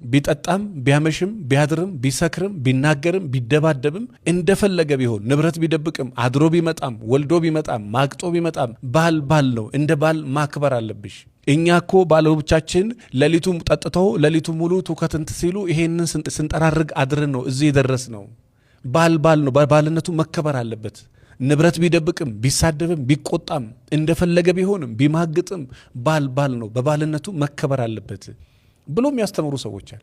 ቢጠጣም፣ ቢያመሽም፣ ቢያድርም፣ ቢሰክርም፣ ቢናገርም፣ ቢደባደብም፣ እንደፈለገ ቢሆን፣ ንብረት ቢደብቅም፣ አድሮ ቢመጣም፣ ወልዶ ቢመጣም፣ ማግጦ ቢመጣም ባል ባል ነው። እንደ ባል ማክበር አለብሽ። እኛ እኮ ባሎቻችን ሌሊቱን ጠጥተው ሌሊቱ ሙሉ ትውከት እንትን ሲሉ ይሄንን ስንጠራርግ አድረን ነው እዚህ የደረስነው። ባል ባል ነው። ባልነቱ መከበር አለበት። ንብረት ቢደብቅም፣ ቢሳደብም፣ ቢቆጣም፣ እንደፈለገ ቢሆንም፣ ቢማግጥም ባል ባል ነው። በባልነቱ መከበር አለበት ብሎ የሚያስተምሩ ሰዎች አሉ።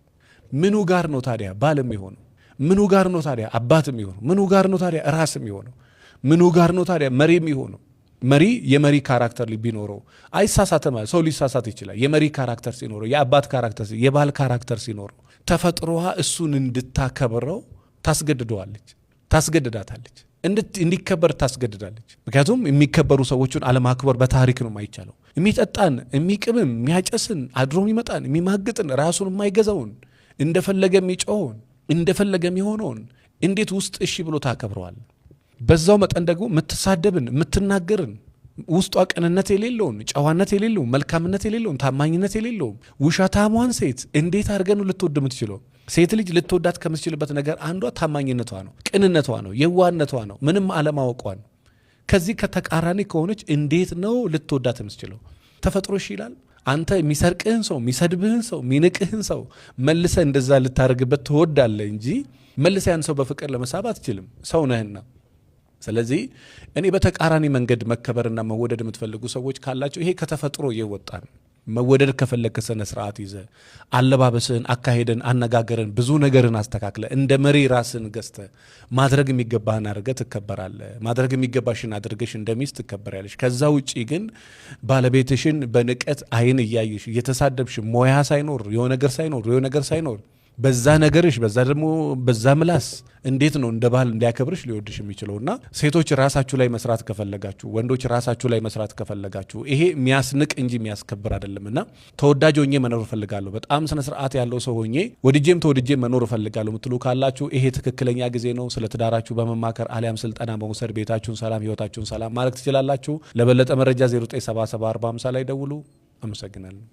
ምኑ ጋር ነው ታዲያ ባል የሚሆነው? ምኑ ጋር ነው ታዲያ አባት የሚሆነው? ምኑ ጋር ነው ታዲያ ራስ የሚሆነው? ምኑ ጋር ነው ታዲያ መሪ የሚሆነው? መሪ የመሪ character ቢኖረው አይሳሳትም። ሰው ሊሳሳት ይችላል። የመሪ character ሲኖረው፣ የአባት character፣ የባል character ሲኖረው ተፈጥሮዋ እሱን እንድታከብረው ታስገድደዋለች፣ ታስገድዳታለች፣ እንዲከበር ታስገድዳለች። ምክንያቱም የሚከበሩ ሰዎችን አለማክበር በታሪክ ነው የማይቻለው። የሚጠጣን፣ የሚቅምም፣ የሚያጨስን፣ አድሮ የሚመጣን፣ የሚማግጥን፣ ራሱን የማይገዛውን፣ እንደፈለገ የሚጮኸውን፣ እንደፈለገ የሚሆነውን እንዴት ውስጥ እሺ ብሎ ታከብረዋል? በዛው መጠን ደግሞ የምትሳደብን፣ የምትናገርን፣ ውስጧ ቅንነት የሌለውን፣ ጨዋነት የሌለውን፣ መልካምነት የሌለውን፣ ታማኝነት የሌለውን ውሸታሟን ሴት እንዴት አድርገን ልትወድ የምትችለው? ሴት ልጅ ልትወዳት ከምትችልበት ነገር አንዷ ታማኝነቷ ነው፣ ቅንነቷ ነው፣ የዋህነቷ ነው፣ ምንም አለማወቋ ነው። ከዚህ ከተቃራኒ ከሆነች እንዴት ነው ልትወዳት የምትችለው? ተፈጥሮ እሺ ይላል። አንተ የሚሰርቅህን ሰው፣ የሚሰድብህን ሰው፣ የሚንቅህን ሰው መልሰህ እንደዛ ልታደርግበት ትወዳለህ እንጂ መልሰህ ያን ሰው በፍቅር ለመሳብ አትችልም፣ ሰው ነህና። ስለዚህ እኔ በተቃራኒ መንገድ መከበርና መወደድ የምትፈልጉ ሰዎች ካላችሁ ይሄ ከተፈጥሮ የወጣ ነው። መወደድ ከፈለግክ ስነ ስርዓት ይዘህ አለባበስህን፣ አካሄድን፣ አነጋገርን፣ ብዙ ነገርን አስተካክለህ እንደ መሪ ራስን ገዝተህ ማድረግ የሚገባህን አድርገህ ትከበራለህ። ማድረግ የሚገባሽን አድርገሽ እንደ ሚስት ትከበሪያለሽ። ከዛ ውጪ ግን ባለቤትሽን በንቀት አይን እያየሽ፣ እየተሳደብሽ፣ ሞያ ሳይኖር፣ የሆነ ነገር ሳይኖር፣ በዛ ነገርሽ፣ በዛ ደግሞ በዛ ምላስ እንዴት ነው እንደ ባል እንዲያከብርሽ ሊወድሽ የሚችለው? እና ሴቶች ራሳችሁ ላይ መስራት ከፈለጋችሁ፣ ወንዶች ራሳችሁ ላይ መስራት ከፈለጋችሁ ይሄ የሚያስንቅ እንጂ የሚያስከብር አይደለም። እና ተወዳጅ ሆኜ መኖር እፈልጋለሁ፣ በጣም ስነ ስርዓት ያለው ሰው ሆኜ ወድጄም ተወድጄም መኖር እፈልጋለሁ የምትሉ ካላችሁ ይሄ ትክክለኛ ጊዜ ነው። ስለ ትዳራችሁ በመማከር አሊያም ስልጠና በመውሰድ ቤታችሁን ሰላም፣ ህይወታችሁን ሰላም ማድረግ ትችላላችሁ። ለበለጠ መረጃ 0977 ላይ ደውሉ። አመሰግናለሁ።